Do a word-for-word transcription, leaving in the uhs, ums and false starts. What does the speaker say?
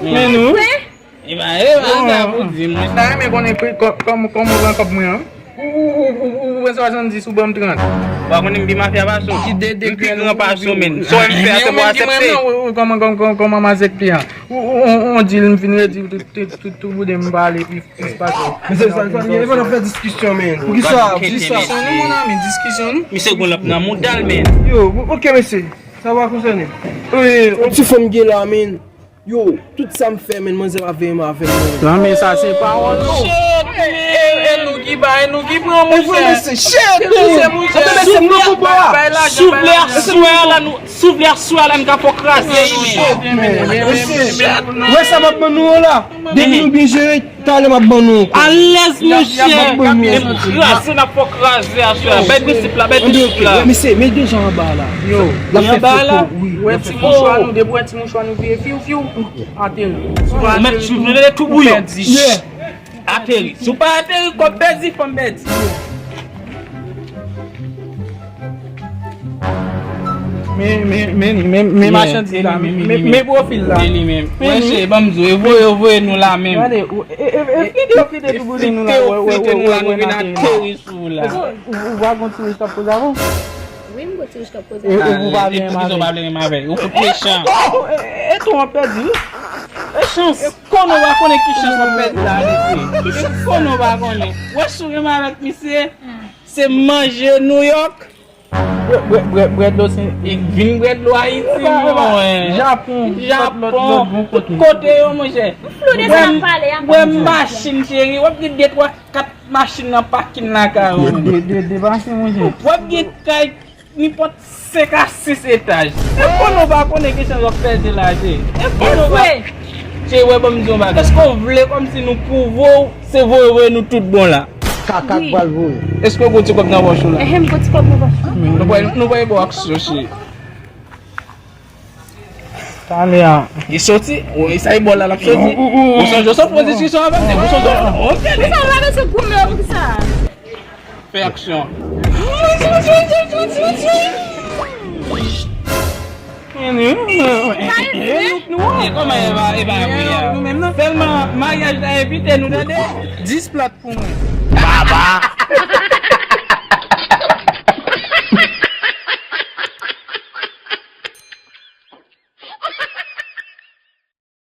Men nou. E pa, e pa sa pou di, mwen. M ta renmen konnen kòman w pran kòb mwen an. Ou pran swasanndis, ou ban m trant. Ou pa konnen m pi mafya pase w. M pi gran pase w, men. Sa w fè a, se pou w aksepte. Kòman, kòman, kòman m aksepte an? Ou di l, m fin redi tout, tout, tout, tout bouden m pale pi plis pase w. Men se sa, e pa nan fè diskisyon, men. Poukisa? Diskisyon nou, mon ami, diskisyon nou. Misye gon lòt nan mouda l, men. Yo, oke, mesye. Sa pa konsène m. Yon ti fanm gen la, men. Yo, tout sa m fè, men manzè pa veye m avè m, men. Non, men sa se pawòl nou. Shit, men. E nou ki bay, e nou ki pran, monchè. E vre, mesye, shit, men. Souflè, souflè aswè a la, nou, souflè aswè a la, n ka fò kraze, men. Mesye, wè sa m ap ban nou an la. Depi nou byen jere, talè m ap ban nou ankò. Alèz, monchè. M ap kraze, n ap fò kraze aswè a. Bay prensip la, bay prensip la. Mesye, men deja anba la. Yo, l ap fè foto, wi. Wè ti mouchwa nou, depi wè ti mouchwa nou vire fiw, fiw, ateri. Si w pa ateri, tou bouyon. Ateri. Si w pa ateri, kòb pèdi, fanm pèdi. Men, men, men, men, men machandiz la, men, men, men pwofil la. Se li menm. Mwen se, ban m di w, e voye, e voye nou la menm. Gade, e, e, e, flite, flite tou bouzin nou la, wè, wè, wè, wè, nou vin ateri sou la. Ou, ou, ou pa gon ti wouj k ap koze avè w? Wi, m gon ti wouj k ap koze avè w. E, e, ou pa vle renmen avè l? Ou fout mechan. E, e, e, e, tou an pèdi, wi. E chans. E konnen w pa konnen ki chans w ap pèdi la, rete. E konnen w pa konnen. Wè, si w renmen avèk misye, se manje Nouyòk. Bwè, bwè, bwè, bwè dlo Sen, e vin bwè dlo Ayiti, mwen. Japon, Japon, tout kote yo, monchè. Flou de sa n ap pale a. Bwè machin, cheri, w ap gen de, twa, kat machin nan pakin lakay ou. De, de, de machin, monchè. W ap gen kay nenpòt senk a sis etaj. E konnen w pa konnen ki chans w ap pèdi la, cheri. E konnen w pa. Cheri, wè, ban m di w yon bagay. Èske w vle kòmsi nou pwouve w se voye voye nou tout bon la? Kaka k pral voye. Èske w gon ti kòb nan pòch ou la? Ehe, m gon ti kòb nan pòch mwen. Nou pral, nou pral ba w aksyon, cheri. Talè a. Li soti. Ou, e sa e bò la l ap soti. Ou sonje w sot pran diskisyon avè m, ou sonje w. Oke. Poukisa w pa rete goumen poukisa? Fè aksyon. E kòman e va, e va, e va, nou menm nan. Sèlman maryaj la envite nou, tande? Dis plat pou mwen. Baba!